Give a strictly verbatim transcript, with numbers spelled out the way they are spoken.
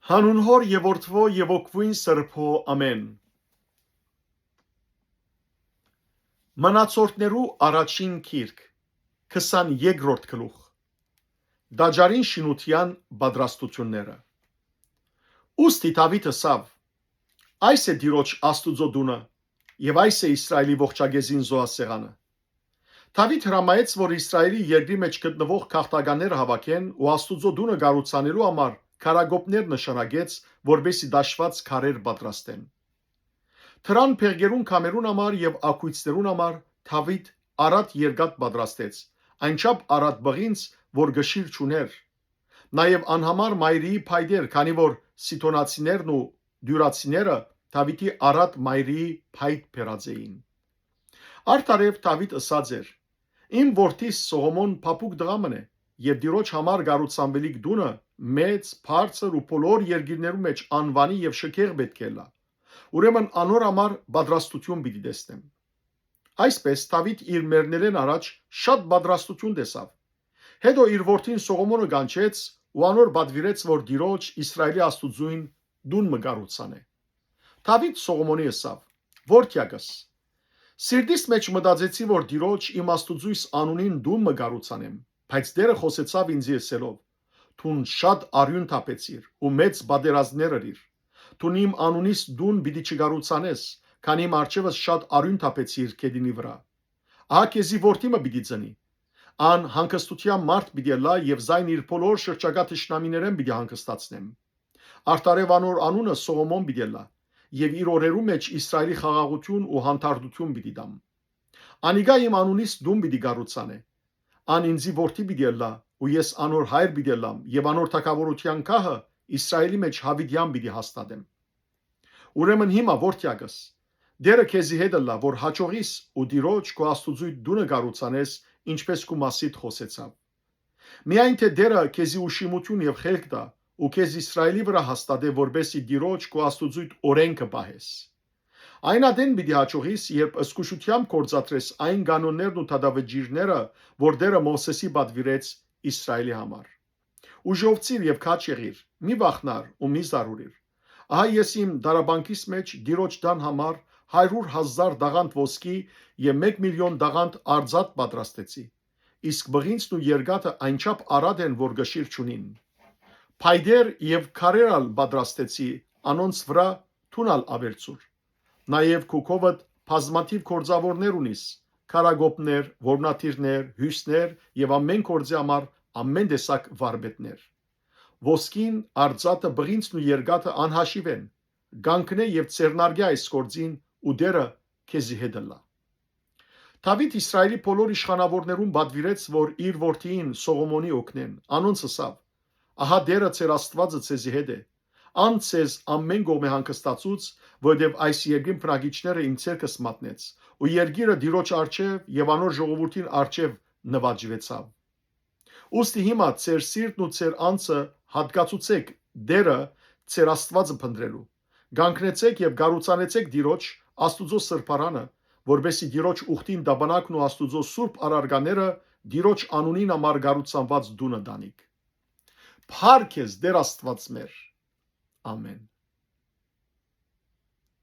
Հանուն Հօր եւ Որդւոյ եւ Հոգւոյն Սրբոյ, ամէն։ Մնացորդներու առաջին գիրք, քսանեքրորդ գլուխ։ Տաճարին շինութեան պատրաստութիւնները։ Ուստի Դաւիթ ըսաւ. «Այս է Տիրոջ Աստուծոյ տունը, եւ այս է Իսրայէլի ողջակեզին զոհասեղանը»։ Դաւիթ հրամայեց, որ Իսրայէլի երկրի մէջ գտնուող գաղթականները հաւաքեն ու Աստուծոյ տունը կառուցանելու համար քարակոպներ նշանակեց, որպէսզի դաշուած քարեր պատրաստեն։ Դրան, փեղկերուն քամերուն համար եւ ակոյցներուն համար Դաւիթ առատ երկաթ պատրաստեց, այնչափ առատ պղինձ, որ կշիռ չունէր։ Նաեւ անհամար մայրիի փայտեր, քանի որ Սիդոնացիներն ու Տիւրացիները Դաւիթի առատ մայրիի փայտ բերած էին։ Արդարեւ Դաւիթ ըսած էր. «Իմ որդիս Սողոմոն փափուկ տղայ մըն է, եւ Տիրոջ համար կառուցանուելիք տունը, մեծ, բարձր ու բոլոր երկիրներու մէջ անուանի եւ շքեղ պէտք է ըլլայ։ Ուրեմն անոր համար պատրաստութիւն պիտի տեսնեմ»։ Այսպէս Դաւիթ իր մեռնելէն առաջ շատ պատրաստութիւն տեսաւ։ Հետո իր որդին Սողոմոնը կանչեց ու անոր պատուիրեց, որ Տիրոջ, Իսրայէլի Աստուծոյն տուն մը կառուցանէ։ Դաւիթ Սողոմոնի ըսաւ. «Որդեակս, սիրտիս մէջ մտածեցի, որ Տիրոջ, իմ Աստուծոյս անունին տուն մը կառուցանեմ, բայց Տէրը խօսեցաւ ինծի ըսելով. "Դուն շատ արիւն թափեցիր ու մեծ պատերազմներ ըրիր։ Դուն իմ անունիս տուն պիտի չկառուցանես, քանի իմ առջեւս շատ արիւն թափեցիր գետինի վրայ։ Ահա քեզի որդի մը պիտի ծնի։ Ան հանգստութեան մարդ պիտի ըլլայ եւ զայն իր բոլոր շրջակայ թշնամիներէն պիտի հանգստացնեմ։ Արդարեւ անոր անունը Սողոմոն պիտի ըլլայ, եւ իր օրերու մէջ Իսրայէլի խաղաղութիւն ու հանդարտութիւն պիտի տամ։ Անիկա իմ անունիս տուն պիտի կառուցանէ։ Ան ինծի որդի պիտի ըլլայ ու ես անոր հայր պիտի ըլլամ եւ անոր թագաւորութեան գահը Իսրայէլի մէջ յաւիտեան պիտի հաստատեմ"։ Ուրեմն հիմա, որդեակս, Տէրը քեզի հետ ըլլայ, որ յաջողիս ու Տիրոջ քու Աստուծոյ տունը կառուցանես, ինչպէս քու մասիդ խօսեցաւ։ Միայն թէ Տէրը քեզի ուշիմութիւն եւ խելք տայ ու քեզ Իսրայէլի վրայ հաստատէ, որպէս զի Տիրոջ քու Աստուծոյ օրէնքը պահես։ Այն ատեն պիտի յաջողիս, երբ զգուշութեամբ գործադրես այն կանոններն ու դատավճիռները, որ Տէրը Մովսէսի պատուիրեց Իսրայէլի համար։ Ուժովցիր եւ քաջ եղիր, մի վախնար ու մի զարհուրիր։ Ահա ես իմ դարաբանքիս մէջ Տիրոջ տան համար հարիւր հազար տաղանդ ոսկի եւ մէկ միլիոն տաղանդ արծաթ պատրաստեցի, իսկ պղինձն ու երկաթը այնչափ առատ են, որ կշիռ չունին։ Փայտեր եւ քարեր ալ պատրաստեցի, անոնց վրայ դուն ալ աւելցուր։ Նաեւ քու քովդ բազմաթիւ գործաւորներ ունիս, քարակոպներ, որմնադիրներ, հիւսներ եւ ամէն գործի համար ամէն տեսակ վարպետներ։ Ոսկին, արծաթը, պղինձն ու երկաթը անհաշիւ են, կանգնէ եւ ձեռնարկէ այս գործին ու Տէրը քեզի հետ ըլլայ։ Դաւիթ Իսրայէլի բոլոր իշխանաւորներուն պատուիրեց, որ իր որդիին Սողոմոնի օգնեն, անոնց ըսաւ. "Ահա Տէրը ձեր Աստուածը ձեզի հետ է։ Ան ձեզ ամէն կողմէ հանգստացուց, որովհետեւ այս երկրին բնակիչները իմ ձեռքս մատնեց, ու երկիրը Տիրոջ առջեւ եւ անոր ժողովուրդին առջեւ նուաճուեցաւ։ Ուստի հիմա ձեր սիրտն ու ձեր անձը յատկացուցէք Տէրը ձեր Աստուածը փնտռելու։ Կանգնեցէք եւ կառուցանեցէք Տիրոջ, Աստուծոյ սրբարանը, որպէս զի Տիրոջ ուխտին տապանակն ու Աստուծոյ սուրբ առարկաները Տիրոջ անունին համար կառուցանուած տունը տանիք։ Փառք քեզ, Տէր Աստուած մեր։ Ամէն"։